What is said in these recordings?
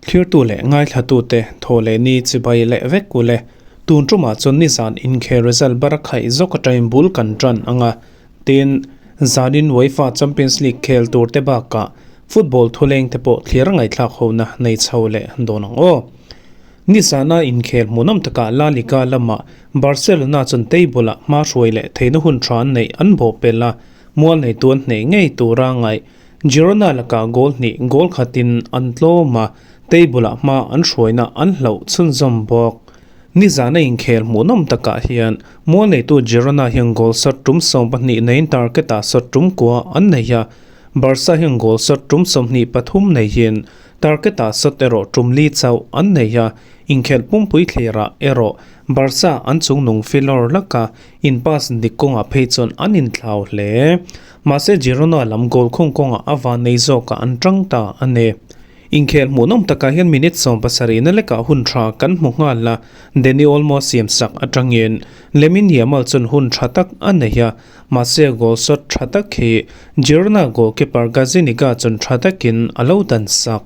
Thlirtu leh ngaithlatute thaw leh ni chibai leh vek ule. Tun tumah chuan nizan inkhel result bar a khaih zawk atangin bul kan tan ang a. Tin, zanin UEFA Champions League khel tur te bakah football thuleng te pawh thlir ngaihthlak hona nei chho leh dawn ang aw. Nizana inkhel hmuhnawm takah La Liga lamah Barcelona chuan table ah hma hruai leh theihna hun tha an neih an bawhpelh a, mual neitu an hneh ngei tura ngaih Girona lakah goal hnih goal khatin an tlawm a, table ah hma an hruaina an hlauh chhunzawm bawk. Nizana inkhel hmuhnawm takah hian mual neitu Girona hian goal shot tum 12 neiin target ah shot tum kua an nei a, Barca hian goal shot tum 23 neihin target ah shot erawh tum li chauh an nei a, inkhelh pumpui thlirah erawh Barca an chungnung filawr laka in pass dik kawngah phei chuan an inthlau hle. Mahse Girona lam goal khung kawngah a van nei zawkah an tang ta a ni. Inkhel hmuhnawm takah hian minute 70 na lekah hun tha kan hmu nghal a, Dani Olmo siam sak atangin Lamine Yamal chuan hun tha tak a nei a, mahse goal shot tha tak hi Girona goalkeeper Gazzaniga chuan tha takin a lo dan sak.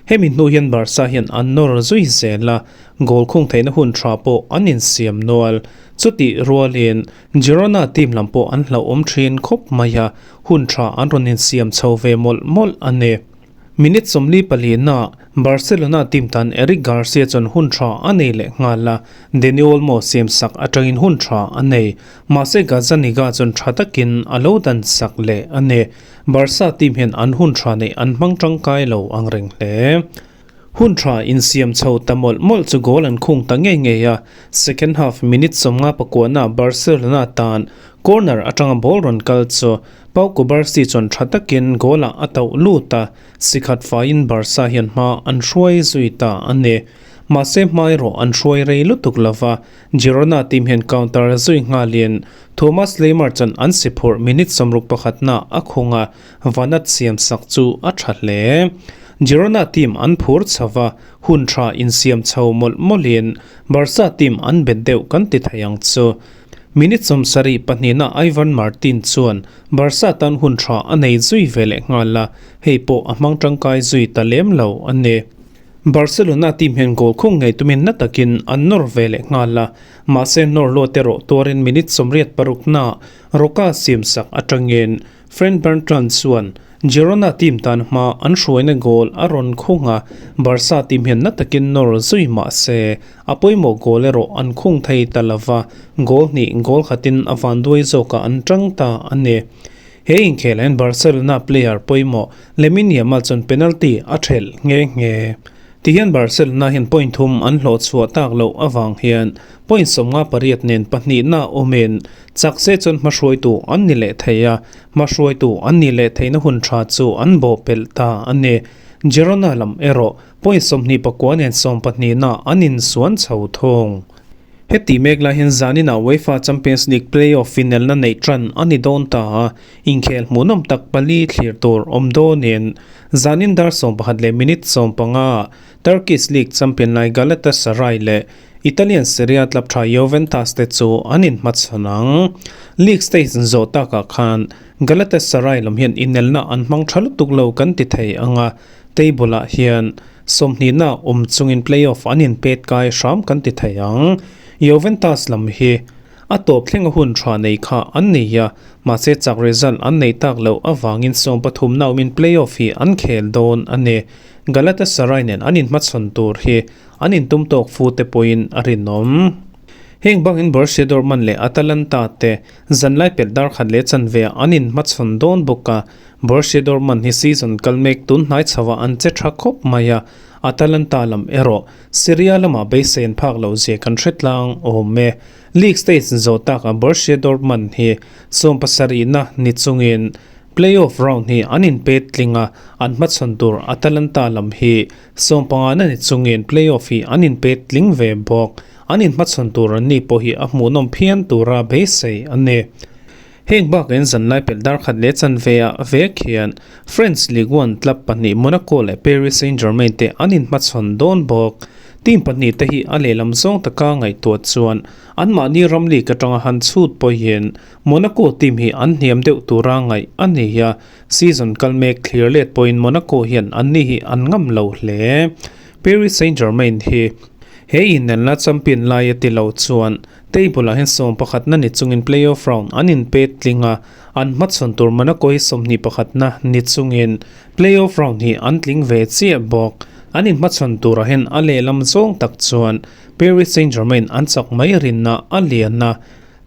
Hemi hnu hian Barca hian an nawr zui zel a, goal khung theihna hun tha pawh an insiam nual. Chutih rualin Girona team lam pawh an hlauhawm thin khawp mai a, hun tha an rawn insiam chho ve mawlh mawlh a ni. Minute 44 na Barcelona team tan Eric Garcia chuan hun tha a nei leh nghal a, Dani Olmo siam sak atangin hun tha a nei. Mahse Gazzaniga chuan tha takin a lo dan sak leh a ni. Barca team hian an hun tha neih an hmang tangkai lo ang reng hle. Hun tha insiam chho ta mawlh mawlh chu goal an khung ta ngei ngei a, second half minute 59 ah Barcelona tan corner atanga ball rawn kal chu Pau Cubarsi chuan tha takin goal ah a tauh lut a, sikhat faiin Barca hian hma an hruai zui ta a ni. Mahse hma erawh an hruai rei lutuk lova, Girona team hian counter zui nghalin Thomas Lemar chuan an si phurh minute 61 na a khung a, Vanat siam sak chu a tha hle. Girona team an phur chho va, hun tha insiam chho mawlh mawlhin Barca team an bet deuh kan ti thei ang chu. Minute 72 na Ivan Martin chuan Barca tan hun tha a nei zui ve leh nghal a, hei pawh a hmang tangkai zui ta lem lo a ni. Barcelona team hian goal khung ngei tumin na takin an nawr ve leh nghal a, mahse nawr luat erawh tuarin minute 86 na Roca siam sak atangin Fran Bertrand chuan Girona team tan hma an hruaina goal a rawn khung a, Barca team hian na takin nawr zui mah se, a pawimawh goal erawh an khung thei ta lova, goal hnih goal khatin a van duai zawkah an tang ta a ni. He inkhel hian Barcelona player pawimawh Lamine Yamal chuan penalty a thelh nghe nghe. Tihian Barcelona hian point thum an hlawh chhuah tak loh avang hian point 58 nen pahnihna awmin Chak se chuan hmahruaitu an ni leh thei a, hmahruaitu an nih leh theihna hun tha chu an bawh pelh ta a ni. Girona lam erawh point 29 nen sawmpahnihna an insuan chho thung. Heti mek lai hian zaninah UEFA Champions League play-off finalna neih tan a ni dawn ta a, inkhel hmuhnawm tak pali thlir tur awm dawnin zanin dar 11 leh minute 15 Turkish League champion lai Galatasaray leh Italian Serie A club tha Juventus te chu an inhmachhawn ang. League stage zawh takah khan Galatasaray lam hian inelna an hmang tha lutuk lo kan ti thei ang a, table ah hian sawmhnihna awm chungin play-off an inpet kai hram kan ti thei ang. Juventus lam hi a tawp thlenga hun tha nei kha an nei a, mahse chak result an nei tak loh avangin 13 na awmin play-off hi an khel dawn a ni. Galatasaray nen an inhmachhawn tur hi an intum tawk fu te pawhin a rinawm. Heng bangin Borussia Dortmund leh Atalanta te zanlai pelh dar khat leh chanve ah an inhmachhawn dawn bawk a, Borussia Dortmund hi season kal mek tun hnai chho ah an che tha khawp mai a, Atalanta lam erawh Serie A lamah beisei an phak loh zia kan hre tlang awm e. League stage zawh takah Borussia Dortmund hi 70 na ni chungin Play-off round hi an inpet tling a, an hmachhawn tur Atalanta lam hi 15 na ni chungin play-off hi an inpet tling ve bawk. An inhmachhawn tur an ni pawh hi a hmuhnawm phian tura beisei a ni. Heng bakin zanlai pelh dar khat leh chanve ah vek hian French Ligue 1 club pahnih Monaco leh Paris Saint-Germain te an inhmachhawn dawn bawk. Team pahnihte hi a lehlam zawng taka ngaihtuah chuan anmahni ram league atanga han chhut pawhin Monaco team hi an hniam deuh tura ngaih a ni a, season kal mek thlir let pawhin Monaco hian anni hi an ngam lo hle. Paris Saint-Germain hi he inelna champion laia ti lo chuan table ah hian sawmpakhatna ni chungin playoff round an inpet tling a, an hmachhawn tur Monaco hi 21na ni chungin playoff round hi an tling ve chiah bawk. An inhmachhawn turah hian a lehlam zawng tak chuan Paris Saint-Germain an chak mai rinna a lian a,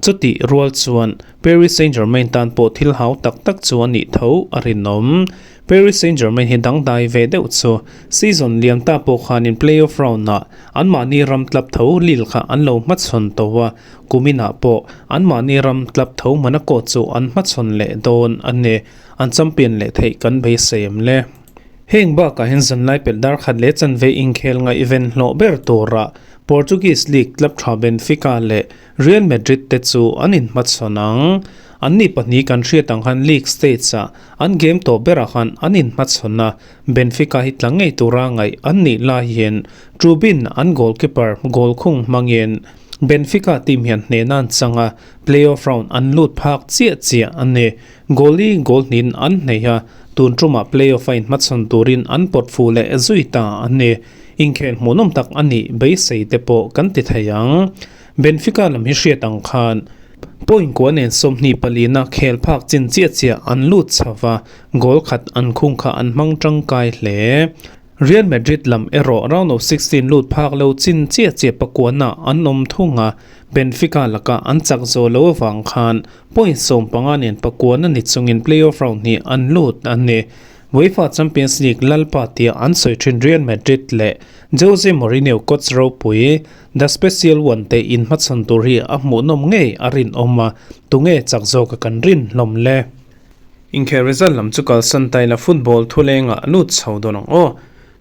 Chutih rual chuan Paris Saint-Germain tan pawh thil hau tak tak chu a nih tho a rinawm. Paris Saint-Germain hi dangdai ve deuh chu season liam ta pawh khanin playoff round-ah anmahni ram club tho Lille kha an lo hmachhawn tawh a, kuminah pawh anmahni ram club tho Monaco chu an hmachhawn leh dawn a ni. An champion leh theih kan beisei em le? Heng bakah hian zanlai pelh dar khat leh chanve inkhel ngaihven hlawh ber tura Portuguese League club tha Benfica leh Real Madrid te chu an inhmachhawn ang. Anni pahnih kan hriat ang khan league stage-ah an game tawh berah khan an inhmachhawn a, Benfica hi tla ngei tura ngaih an nih laiin Trubin an goalkeeper goal khung hmangin Benfica team hian hnehna an chang a, playoff round an lut phak chiah chiah a ni. Goalie goal hnin an hneih a, tun tumah playoff a inhmachhawn turin an pawt fuh leh zui ta a ni. Inkhel hmuhnawm tak a nih beisei te pawh kan ti thei ang. Benfica lam hi hriat ang khan point kua nen 24 na khel phak chin chiah chiah an lut chho va, goal khat an khung kha an hmang tangkai hle. Real Madrid lam erawh round of 16 lut phak lo chin chiah chiah pakuana an awm thung a, Benfica laka an chak zawh lo avang khan point 15 nen pakuana ni chungin playoff round hi an lut a ni. UEFA Champions League lalpa tia an sawi thin Real Madrid leh Jose Mourinho coach ropui The Special One te inhmachhawn tur hi a hmuhnawm ngei a rinawm a, tunge chak zawk a kan rin hlawm le? Inkhel result lam chu kalsan taila football thulengah lut chho dawn ang aw.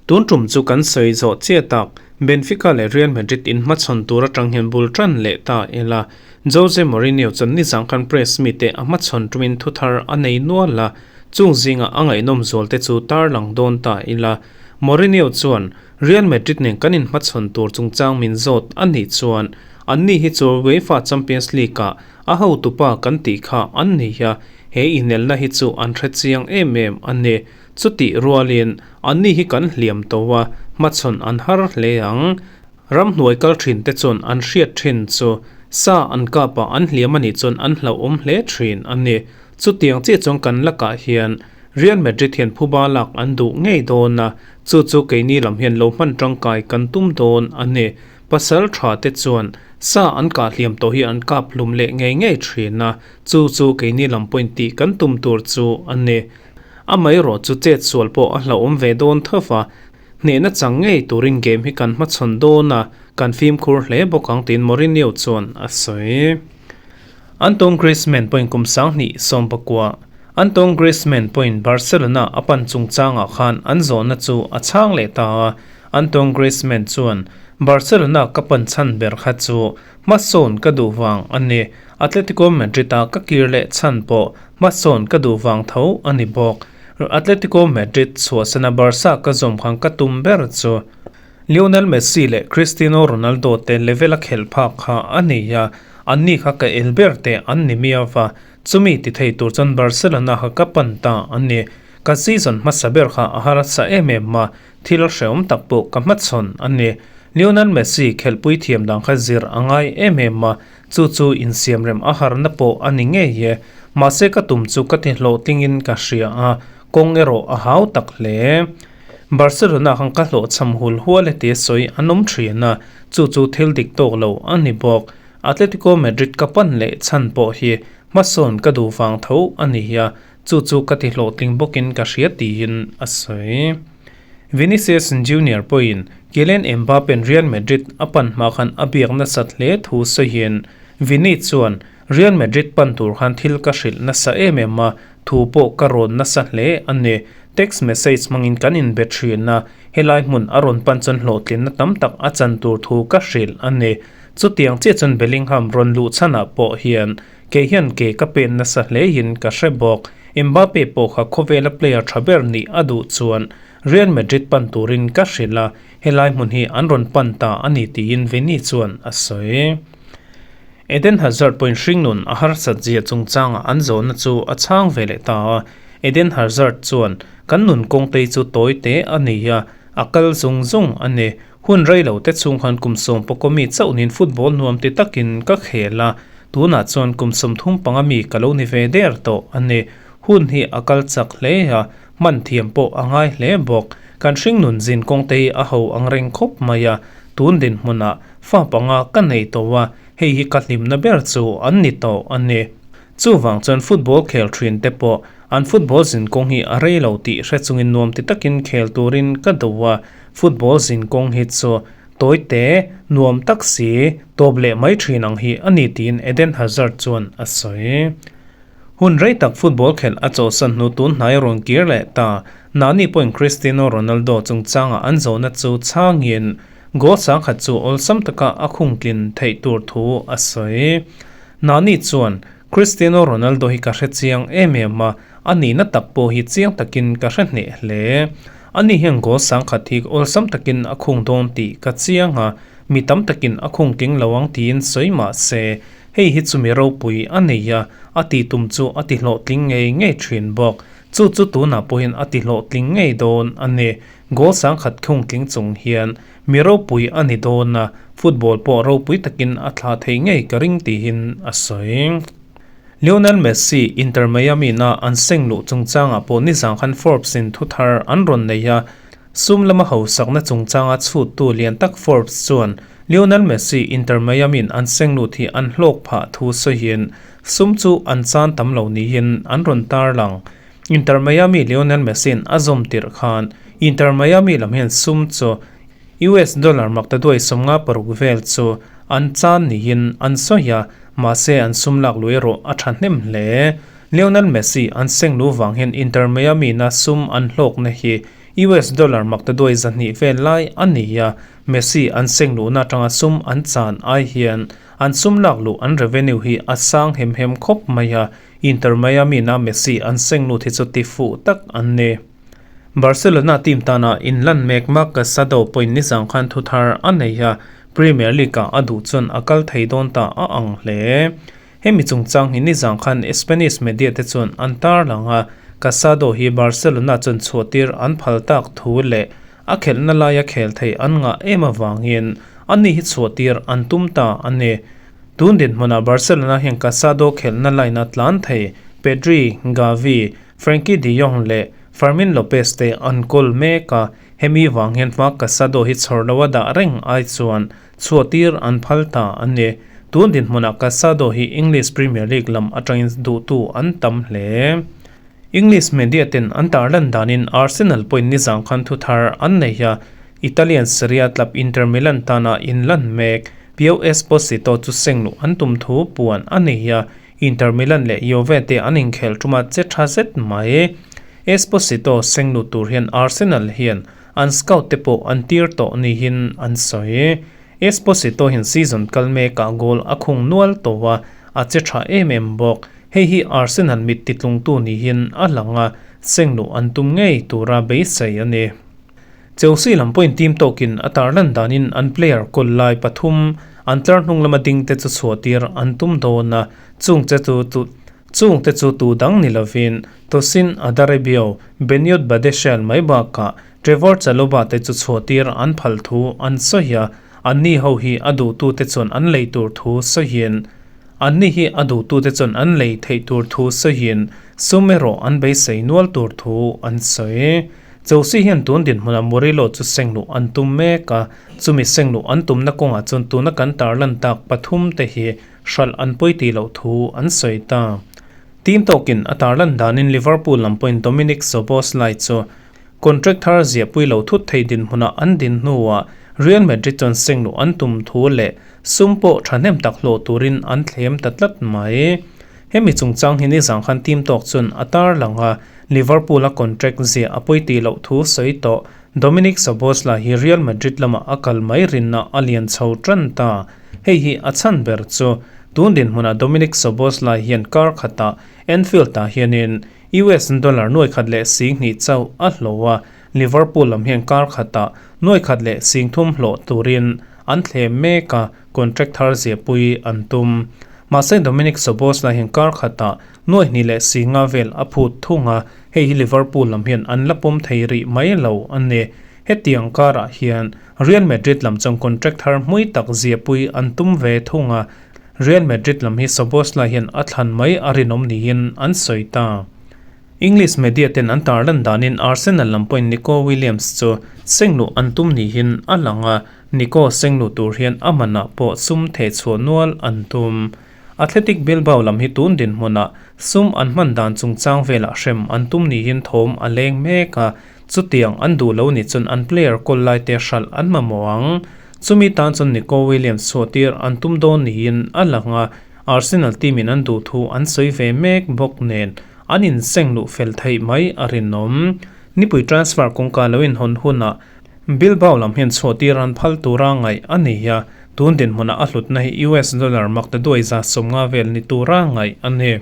Tun tum chu kan sawi zawh chiah tak, Benfica leh Real Madrid inhmachhawn tur atang hian bul tan leh ta ila. Jose Mourinho chuan nizang khan press mite a hmachhawn tumin thuthar a nei nual a, chung zingah a ngaihnawm zual te chu tarlang dawn ta ila. Mourinho chuan Real Madrid nen kan inhmachhawn tur chungchang min zawt a nih chuan anni hi chu UEFA Champions League-ah a hotupa kan tih kha an ni a, he inelna hi chu an hre chiang em em a ni. Chutih rualin anni hi kan hliam tawh a, hmachhawn an har hle ang. Ramhnuai kal thin te chuan an hriat thin chu sa an kap a, an hliam a nih chuan an hlauhawm hle thin a ni. Chutiang chiah chuan kan lakah hian Real Madrid hian phuba lak an duh ngei dawn a, chu chu keini lam hian lo hman tangkai kan tum dawn a ni. Pasal tha te chuan sa an kah hliam tawh hi an kap hlum leh ngei ngei thin a, chu chu keini lam pawhin tih kan tum tur chu a ni. Amaherawh chu chet sual pawh a hlauhawm ve dawn tho va, hnehna chang ngei turin game hi kan hmachhawn dawn a, kan fimkhur hle bawk ang tiin Mourinho chuan a sawi. Antoine Griezmann pawhin kum 2019 Antoine Griezmann pawhin Barcelona a pan chungchangah khan an zawhna chu a chhang leh ta a, Antoine Griezmann chuan, Barcelona ka pan chhan ber kha chu hmasawn ka duh vang a ni. Atletico Madrid-a ka kir leh chhan pawh hmasawn ka duh vang tho a ni bawk. Atletico Madrid chhuahsana Barca ka zawm khan ka tum ber chu Lionel Messi leh Cristiano Ronaldo te level a khelh phak kha a ni a, anni kha ka el ber te an ni miau va, chumi ti thei tur chuan Barcelona kha ka pan ta a ni. Ka season hmasa ber kha a harsa em em a, thil hrehawm tak pawh ka hmachhawn a ni. Lionel Messi khelhpui thiam dan kha zir a ngai em em a, chu chu insiamrem a harna pawh a ni ngei e. Mahse ka tum chu ka ti hlawhtlingin ka hria a, kawng erawh a hau tak hle. Barcelona khan ka hlawhchham hul hual e tia sawi an awm thin a, chu chu thil dik tawk lo a ni bawk. Atletico Madrid ka pan leh chhan pawh hi hmasawn ka duh vang tho a ni a, chu chu ka ti hlawhtling bawkin ka hria tiin a sawi. Vinicius Junior pawhin Kylian Mbappe-a'n Real Madrid a pan hma khan a biak nasat hle thu sawiin Vini chuan Real Madrid pan tur khan thil ka hrilh nasa em em a, thu pawh ka rawn nasa hle a ni. Text message hmangin kan inbe thin a, helai hmun a rawn pan chuan hlawhtlinna tam tak a chan tur thu ka hrilh a ni. Chutiang chiah chuan Bellingham rawn luh chhanah pawh hian kei hian ke ka pen nasa hlein ka hre bawk. Mbappe pawh kha khawvela player tha ber nih a duh chuan Real Madrid pan turin ka hrilh a, helai hmun hi an rawn pan ta a ni tiin Vini chuan a sawi. Eden Hazard pawhin hringnun a harsat zia chungchanga an zawhna chu a chhang ve leh ta a, Eden Hazard chuan, Kan nun kawngtei chu tawi te a ni a, a kal zung zung a ni. Hun rei lo te chhung khan kum sawm pawkaw mi chauhnin football nuam ti takin ka khel a, tunah chuan kum 35 mi ka lo ni ve der tawh a ni. Hun hi a kal chak hle a, hman thiam pawh a ngai hle bawk. Kan hringnun zin kawngte hi a ho ang reng khawp mai a, tun dinhmunah fa panga ka nei tawh a, hei hi ka hlimna ber chu an ni tawh a ni. Chuvang chuan football khel thin te pawh an football zin kawng hi a rei lo tih hre chungin nuam ti takin khel turin ka duh a, football zin kawng hi chu tawi te, nuam tak si, tawp leh mai thin ang hi a ni tiin Eden Hazard chuan a sawi. Hun rei tak football khelh a chawhsan hnu tun hnai a rawn kir leh ta. Nani pawhin Cristiano Ronaldo chungchanga an zawhna chu chhangin goal sangkhat chu awlsam taka a khungtlin theih tur thu a sawi. Nani chuan, Cristiano Ronaldo hi ka hre chiang em em a, a nihna tak pawh hi chiang takin ka hre hneh hle. Ani hian goal sangkhat hi awlsam takin a khung dawn tih ka chiang a, mi tam takin a khung tling lo ang tiin sawi mah se, Hei hi chumi ropui a nei a, a tih tum chu a ti hlawhtling ngei ngei thin bawk. Chu chu tunah pawhin a ti hlawhtling ngei dawn a ni. Goal sangkhat khungtling chung hian mi ropui a ni dawn a, football pawh ropui takin a thlah theih ngei ka ring tihin a sawi. Lionel Messi, Inter Miami-na an seng luh chungchangah pawh nizang khan Forbes-in thuthar an rawn nei a, Sum lama hausakna chungchanga chhuttu lian tak Forbes chuan Lionel Messi Inter Miami-in an seng lut hi an hlawk phah thu sawiin sum chu an chan tam lo niin an rawn tarlang. Inter Miami Lionel Messi-in a zawm tirh khan Inter Miami lam hian sum chu US dollar maktaduai 56 vel chu an chan niin an sawi a, mahse an sum lak luh erawh a thahnem hle. Lionel Messi an seng lu vang hian Inter Miami-na sum an hlawkna hi US dollar maktaduai 200 vel lai a ni a, Messi an seng luhna atanga sum an chan ai hian an sum lak luh an revenue hi a sang hem hem khawp mai a, Inter Miami-na Messi an seng lut hi chu ti fuh tak an ni. Barcelona team tana inlan mek Marc Casado pawhin nizang khan thuthar a nei a, Premier League-ah a duh chuan a kal thei dawn ta a ang hle. Hemi chungchang hi nizang khan Spanish media te chuan an tarlang a, Casado hi Barcelona chuan chhuahtir an phal tak thu leh a khelhna laia khel thei an ngah em avangin ani hi chhuahtir an tum ta a ni. Tun dinhmunah Barcelona hian Casado khelhna line a tlan thei Pedri, Gavi, Frenkie de Jong leh Fermin Lopez te an kawl mek a, hemi vang hian hma Casado hi chhawr lo a dah reng ai chuan Chhuahtir an phal ta a ni. Tun dinhmunah Casado hi English Premier League lam atangin duhtu an tam hle. English media ten an tarlan danin Arsenal pawhin nizang khan thuthar an nei a, Italian Serie A club Inter Milan tana inlan mek Pio Esposito chu seng luh an tum thu puan a nei a, Inter Milan leh Juve te an inkhel tuma che tha zet mai. Esposito seng luh tur hian Arsenal hian An scout te pawh an tir tawh niin an sawi. Esposito hian season kal mekah goal a khung nual tawh a, a che tha em em bawk. Hei hi Arsenal mit titlungtu niin a lang a, sengluh an tum ngei tura beisei a ni. Chelsea lam pawhin team tawkin a tarlan danin an player kawl lai pathum an tlar hnung lama ding te chu chhuahtir an tum dawn a, chung che chu chung te chu tu dang ni lovin Tosin Adarabioh, Benoit Badiashile mai bakah Trevor Chalobah te chu chhuahtir an phal thu an sawi a, anni ho hi a duhtute chuan an lei tur thu sawiin anni hi a duhtute chuan an lei theih tur thu sawiin sum erawh an beisei nual tur thu an sawi. Chelsea hian tun dinhmunah Murillo chu sengluh an tum mek a, chumi sengluh an tumna kawngah chuan tuna kan tarlan tak pathum te hi hralh an pawi tih loh thu an sawi ta. Team tawkin a tarlan danin Liverpool lam pawhin Dominik Szoboszlai chu contract thar ziahpui lo thut thei dinhmunah an din hnuah Real Madrid chuan sengluh an tum thu leh sum pawh thahnem tak hlawh turin an thlem ta tlat mai. Hemi chungchang hi nizang khan team tawk chuan a tarlang a, Liverpool a contract ziah a pawi tih loh thu sawi tawh Dominik Szoboszlai hi Real Madrid lamah a kal mai rinna a lian chho tan ta. Hei hi a chhan ber chu tun dinhmunah Dominik Szoboszlai hian kar khatah Anfield-ah hianin US dollar 1,200 chauh a hlo a. Liverpool lam hian kar khatah nuai khat leh 3000 hlawh turin an thlem mek a, contract thar ziahpui an tum. Mahse Dominik Szoboszlai hian kar khatah 2500 vel a phut thung a, hei hi Liverpool lam hian an la pawm thei rih mai lo a ni. Hetiang karah hian Real Madrid lam chuan contract thar hmui tak ziahpui an tum ve thung a, Real Madrid lam hi Szoboszlai hian a thlan mai a rinawm niin an sawi ta. English media ten an tarlan danin Arsenal lam pawhin Nico Williams chu sengluh an tum niin a lang a, Nico sengluh tur hian a manah pawh sum thehchhuah nual an tum. Athletic Bilbao lam hi tun dinhmunah sum an hman dan chungchang velah hrem an tum niin thawm a leng mek a, chutiang an duh lo ni chuan an player kawl lai te hralh an mamawh ang. Chumi tan chuan Nico Williams chhuahtir an tum dawn niin a lang a, Arsenal team in an duh thu an sawi ve mek bawk nen an inseng luh fel theih mai a rinawm. Nipui transfer kawngka lo inhawn hunah Bilbao lam hian chhuahtir an phal tura ngaih a ni a, tun dinhmunah a hlutna hi US dollar makta duai 150 vel ni tura ngaih a ni.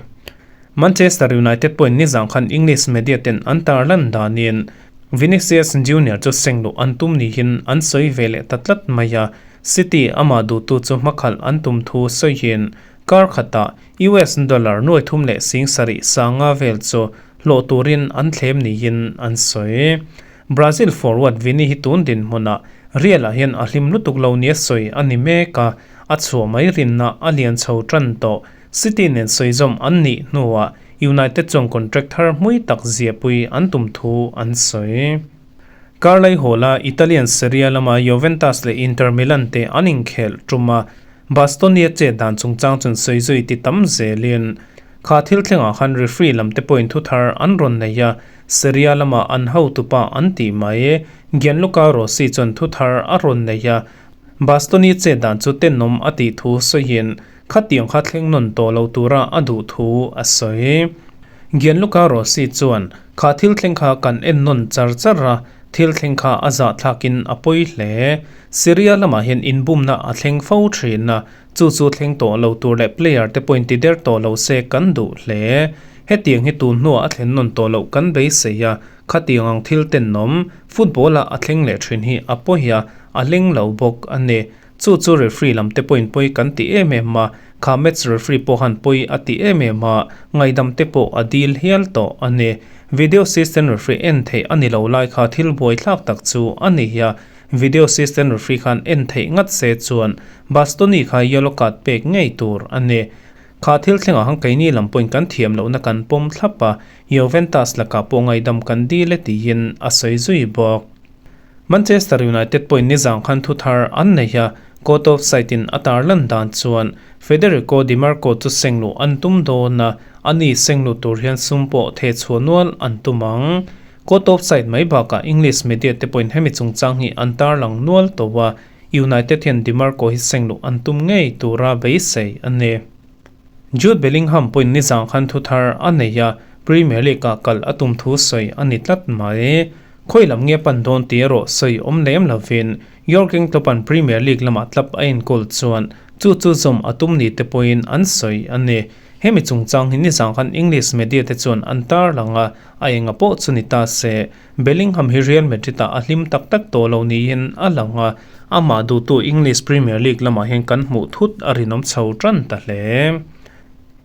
Manchester United pawhin nizang khan English media ten an tarlan danin Vinicius Junior chu seng luh an tum niin an sawi ve leh ta tlat mai a, City amah duhtu chu hmakhalh an tum thu sawiin kar khatah US dollar 37,500 vel chu hlawh turin an thlem niin an sawi. Brazil forward Vini hi tun dinhmunah Real-ah hian a hlim lutuk lo nia sawi a ni mek a, a chhuah mai rinna a lian chho tan tawh. City nen sawizawm an nih hnuah United chuan contract thar hmui tak ziahpui an tum thu an sawi. Carlai Hall-a Italian Serie A lama Juventus leh Inter Milan te an inkhelh tum a, Bastoni-a chet dan chungchang chuan sawi zui ti tam zelin kha thil thlengah khan referee lam te pawhin thu thar an rawn nei a, Serie A lama an hotupa an tih mai. Gianluca Rossi chuan thu thar a rawn nei a, Bastoni chet dan chu tenawm a tih thu sawiin khatiang kha thleng nawn tawh lo tura a duh thu a sawi. Gianluca Rossi chuan Kha thil thleng kha kan en nawn char char a, thil thleng kha a zahthlakin a pawi hle. Syria lamah hian inbumna a thleng fo thin a, chu chu thleng tawh lo tur leh player te pawhin ti der tawh lo se kan duh hle. Hetiang hi tun hnuah a thlen nawn tawh loh kan beisei a, khatiang ang thil tenawm football-a a thleng leh thin hi a pawi a, a leng lo bawk a ni. Chu chu referee lam te pawhin pawi kan ti em em a, kha match referee pawh han pawi a ti em em a, ngaihdam te pawh a dil hial tawh a ni. Video assistant referee en theih a ni lo lai kha thil buaithlak tak chu a ni a, video assistant referee khan en theih ngat se chuan Bastoni kha yellow card pek ngei tur a ni. Kha thil thlengah han keini lam pawhin kan thiam lohna kan pawm thlap a, Juventus lakah pawh ngaihdam kan dil e tiin a sawi zui bawk. Manchester United pawhin nizang khan thu thar an nei a, Court of Sight in a tarlan dan chuan Federico Dimarco chu sengluh an tum dawn a, ani sengluh tur hian sum pawh thehchhuah nual an tum ang. Court of Sight mai bakah English media te pawhin hemi chungchang hi an tarlang nual tawh a, United hian Dimarco hi sengluh an tum ngei tura beisei a ni. Jude Bellingham pawhin nizang khan thu thar a nei a, Premier League-ah kal a tum thu sawi a ni tlat mai. Khawi lam nge pan dawn tih erawh sawi awm lem lovin Jurgen Klopp-a'n Premier League lamah tlap a enkawl chuan chu chu zawm a tum ni te pawhin an sawi a ni. Hemi chungchang hi nizang khan English media te chuan an tarlang a, a enga pawh chu ni ta se, Bellingham hi Real Madrid-ah a hlim tak tak tawh lo niin a lang a, amah duhtu English Premier League lamah hian kan hmuh thut a rinawm chho tan ta hle.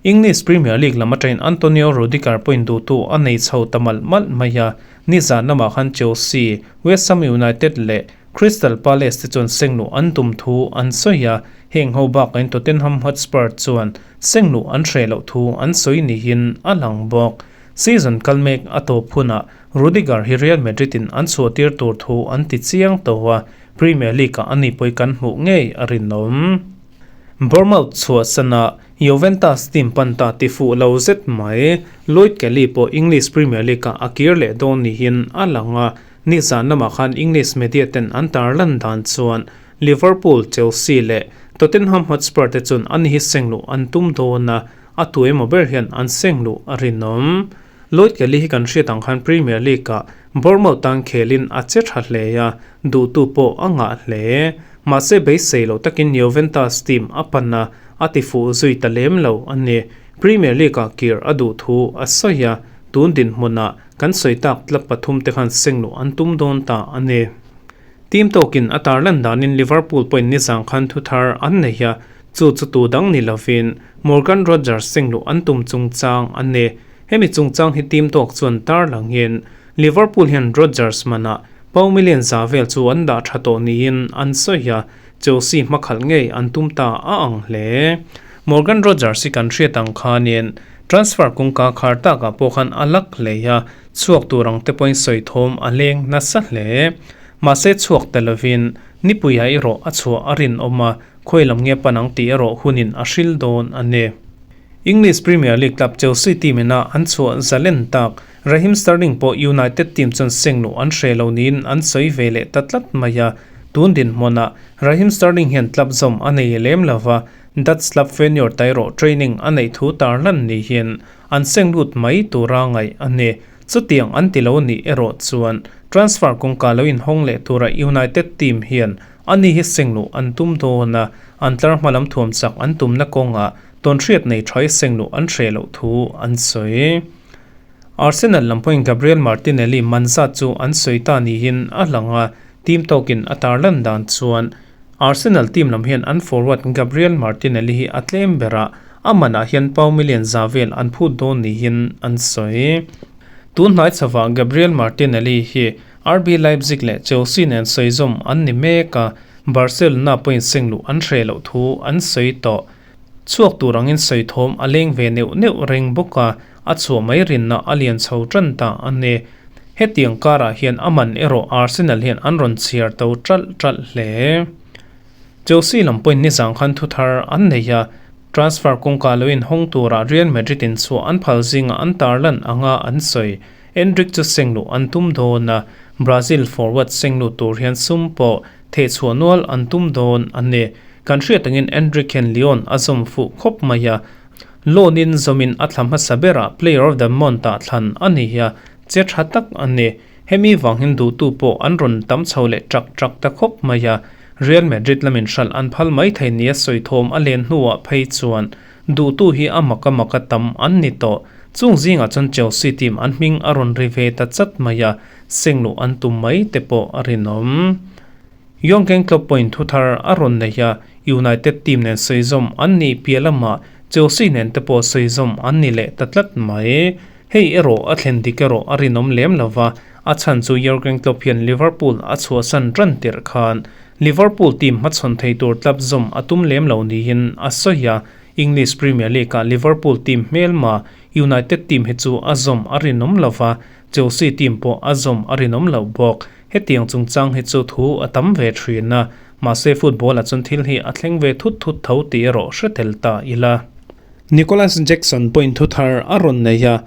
English Premier League lam atangin Antonio Rudiger pawhin duhtu a nei chho ta malh malh mai a, nizan lamah khan Chelsea, West Ham United leh Crystal Palace te chuan sengluh an tum thu an sawi a, heng ho bakain Tottenham Hotspur chuan sengluh an hreh loh thu an sawi niin a lang bawk. Season kal mek a tawp hunah Rudiger hi Real Madrid in an chhuahtir tur thu an ti chiang tawh a, Premier League-ah ani pawh kan hmuh ngei a rinawm. Bournemouth chhuahsana Juventus team pan ta ti fuh lo zet mai. Lloyd Kelly pawh English Premier League-ah a kir leh dawn niin a lang a, nizan lamah khan English media ten an tarlan dan chuan Liverpool, Chelsea leh Tottenham Hotspur te chuan ani hi sengluh an tum dawn a, A tu emaw ber hian an seng luh a rinawm. Lloyd Kelly hi kan hriat ang khan Premier League-ah Bournemouth tan khelin a che tha hle a, duhtu pawh a ngah hle. Mahse beisei loh takin Juventus team a pan a, a ti fuh zui ta lem lo a ni. Premier League-ah kir a duh thu a sawi a, tun dinhmunah. Kan sawi tak club pathumte khan sengluh an tum dawn ta a ni. Team tawkin a tarlan danin Liverpool pawhin nizang khan thu thar an nei a, chu chu tu dang ni lovin Morgan Rogers sengluh an tum chungchang a ni. Hemi chungchang hi team tawk chuan tarlangin Liverpool hian Rodgers manah pau million za vel chu an dah tha tawh niin an sawi a, Chelsea hmakhalh ngei an tum ta a ang hle. Morgan Rogers hi kan hriat ang khanin transfer kawngka khar takah pawh khan a lak hle a, chhuak tur ang te pawhin sawi thawm a leng nasa hle. Mahse chhuak ta lovin nipuiah erawh a chhuah a rinawm a, khawi lam nge pan ang tih erawh hunin a hril dawn a ni. English Premier League club Chelsea team ina an chhuah zalen tak Raheem Sterling pawh United team chuan sengluh an hre lo niin an sawi ve leh ta tlat mai a. Tun dinhmunah Raheem Sterling hian club zawm a nei lem lo va, Dutch club Feyenoord erawh training a neih thu tarlan niin an senglut mai tura ngaih a ni. Chutiang an ti lo nih erawh chuan transfer kawngka lo inhawng leh tura United team hian ani hi sengluh an tum dawn a, an tlar hmalam thuam chak an tumna kawngah Tawnhriat nei tha i sengluh an hreh loh thu an sawi. Arsenal lam pawhin Gabriel Martinelli man zat chu an sawi ta niin a lang a, team tawkin a tarlan dan chuan Arsenal team lam hian an forward Gabriel Martinelli hi a tlem ber a, a manah hian pau million za vel an phut dawn niin an sawi. Tun hnai chhovah Gabriel Martinelli hi RB Leipzig leh Chelsea nen sawizawm an ni mek a, Barcelona pawhin sengluh an hreh loh thu an sawi tawh. Chhuak tur angin sawi thawm a leng ve neuh neuh reng bawk a, a chhuah mai rinna a lian chho tan ta a ni. Hetiang karah hian a man erawh Arsenal hian an rawn chhiar to ṭalh ṭalh hle. Chelsea lam pawhin nizang khan thu thar an nei a, transfer kawngka lo inhawng tura Real Madrid in chhuah an phal zingah an tarlan anga an sawi. Endrick chu sengluh an tum dawn a, Brazil forward sengluh tur hian sum pawh thehchhuah nual an tum dawn a ni. Kan hriat angin Endrick hian Lyon a zawm fuh khawp mai a, loan in zawmin a thla hmasa berah Player of the Month ah thlan a ni a, che tha tak a ni. Hemi vang hian duhtu pawh an rawn tam chho leh ṭak ṭak ta khawp mai a, Real Madrid lamin hralh an phal mai thei nia sawi thawm a len hnuah phei chuan duhtu hi a maka maka tam an ni tawh. Chung zingah chuan Chelsea team an hming a rawn ri ve ta chat mai a, sengluh an tum mai te pawh a rinawm. Jurgen Klopp pawhin thu thar a rawn nei a, United team nen sawizawm an nih piah lamah Chelsea nen te pawh sawizawm an ni leh ta tlat mai. Hei erawh a thlen dik erawh a rinawm lem lo va, a chhan chu Jurgen Klopp hian Liverpool a chhuahsan ran tirh khan Liverpool team hmachhawn thei tur club zawm a tum lem lo niin a sawi a, English Premier League-ah Liverpool team hmelma United team hi chu a zawm a rinawm lo va, Chelsea team pawh a zawm a rinawm loh bawk. Hetiang chungchang hi chu thu a tam ve thin a, mahse football-ah chuan thil hi a thleng ve thut thut tho tih erawh hre tel ta ila. Nicolas Jackson pawhin thu thar a rawn nei a,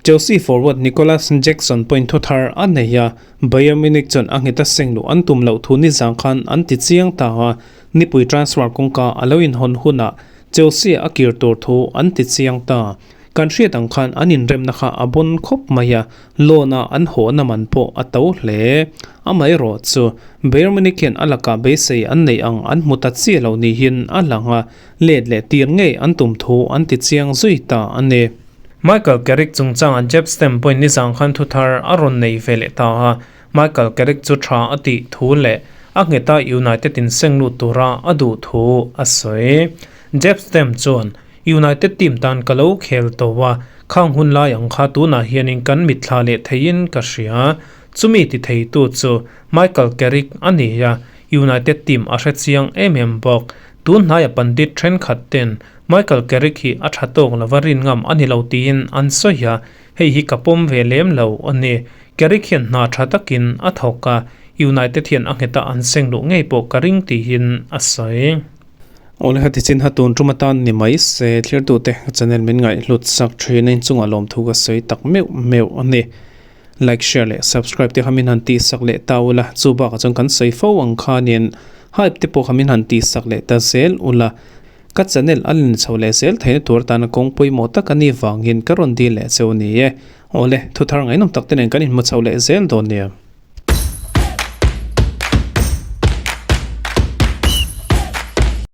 Chelsea forward Nicolas Jackson pawhin thu thar a nei a, Bayern Munich chuan a nghet a seng luh an tum loh thu nizang khan an ti chiang ta a, nipui transfer kawngka a lo inhawn hunah Chelsea a kir tur thu an ti chiang ta. Kan hriat ang khan an inremna kha a bawn khawp mai a, loan a an hawhna man pawh a to hle. Amaherawh chu Bayern Munich hian a lakah beisei an neih ang an hmu ta chiah lo niin a lang a, let leh tir ngei an tum thu an ti chiang zui ta a ni. Michael Carrick chungchangah Jeb Stem pawhin nizang khan thu thar a rawn nei ve leh ta a, Michael Carrick chu tha a tih thu leh a ngheta United in seng lut tura a duh thu a sawi. Jeb Stem chuan United team tan ka lo khel tawh a, khang hun lai ang kha tunah hianin kan mitthla leh theiin ka hria. Chumi ti theitu chu Michael Carrick a ni a, United team a hre chiang em em bawk. Tun hnaia pandit thenkhat ten Michael Carrick hi a tha tawk lova rin ngam a ni lo tiin an sawi a, hei hi ka pawm ve lem lo a ni. Carrick hian hna tha takin a thawk a, United hian a ngheta an seng luh ngei pawh ka ring tiin a sawi. Awle heti chin ha tun tum atan ni mai se thirtute channel min ngaih hlut sak thin a inchungah lawmthu ka sawi tak meuh meuh a ni. Like share leh subscribe te kha min han tih sak leh ta ula chu bakah chuan kan sawi fo ang khanin hype te pawh kha min han tih sak leh ta zel ula ka channel a lin chho leh zel theihna tur atana kawng pawimawh tak a nih vangin ka rawn dil leh cheu a ni e. Awle thuthar ngaihnawm tak te nen kan inhmu chho leh zel dawn nia.